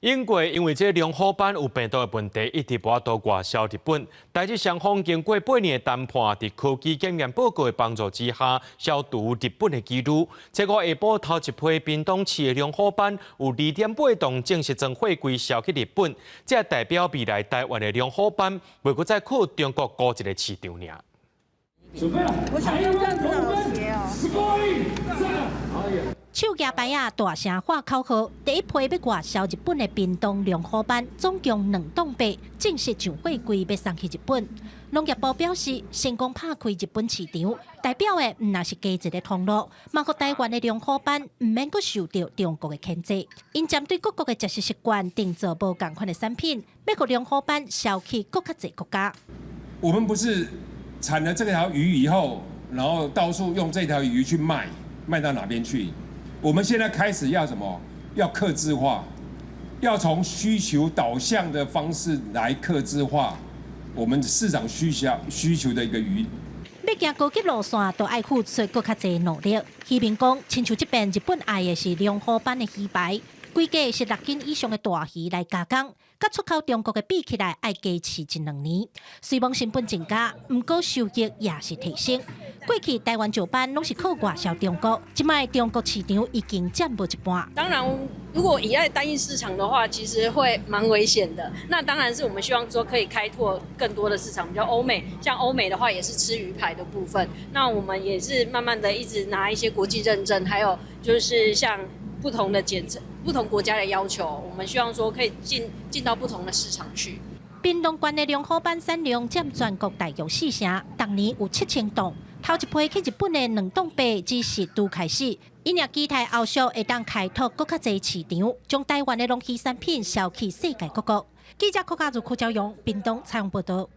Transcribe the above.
英國因為這龍虎斑有病毒的問題，一直無法度外銷日本。台日雙方經過8年的談判，佇科技檢驗報告的幫助之下，消除日本的疑慮。這個下晡頭一批屏東市的龍虎斑有2.8噸正式裝貨櫃銷去日本，這代表未來台灣的龍虎斑袂閣再靠中國孤一個市場爾。我想用這樣子的鞋哦。手舉牌仔，大聲喊口號。第一批欲外銷日本的屏東龍虎斑，總共2噸8，正式上貨櫃欲送去日本。農業部表示，成功拍開日本市場，代表的毋但是加一个通路，嘛予台灣的龍虎斑毋免閣受著中國的牽制。𪜶針對各國的食食習慣，定做無仝款的產品，欲予龍虎斑銷去閣較濟國家。我們不是產了這條魚以後，然後到處用這條魚去賣，賣到哪邊去？我們現在開始要什麼？要客製化，要從需求導向的方式來客製化我們市場需求的一個魚。欲行高級路線，都愛付出閣較濟努力。漁民講，親像這遍日本愛的是龍虎斑的魚排，規價是6斤以上的大魚來加工，佮出口中國的比起來，愛加飼一兩年。雖罔成本增加，毋過收益也是提升。過去台灣石斑攏是靠外銷中國，這擺中國市場已經佔無一半。當然，如果依賴單一市場的話，其實會蠻危險的。那當然是我們希望說可以開拓更多的市場，比較歐美，像歐美的話也是吃魚排的部分。那我們也是慢慢的一直拿一些國際認證，還有就是像不同的檢測、不同國家的要求，我們希望說可以進到不同的市場去。屏東縣的龍虎斑產量佔全國大約四成，逐年有7000噸。頭一批去日本的2噸8只是拄開始，𪜶也期待後續會當開拓閣較濟市場，將台灣的龍魚產品銷去世界各國。記者柯家如、柯昭勇，屏東採訪報導。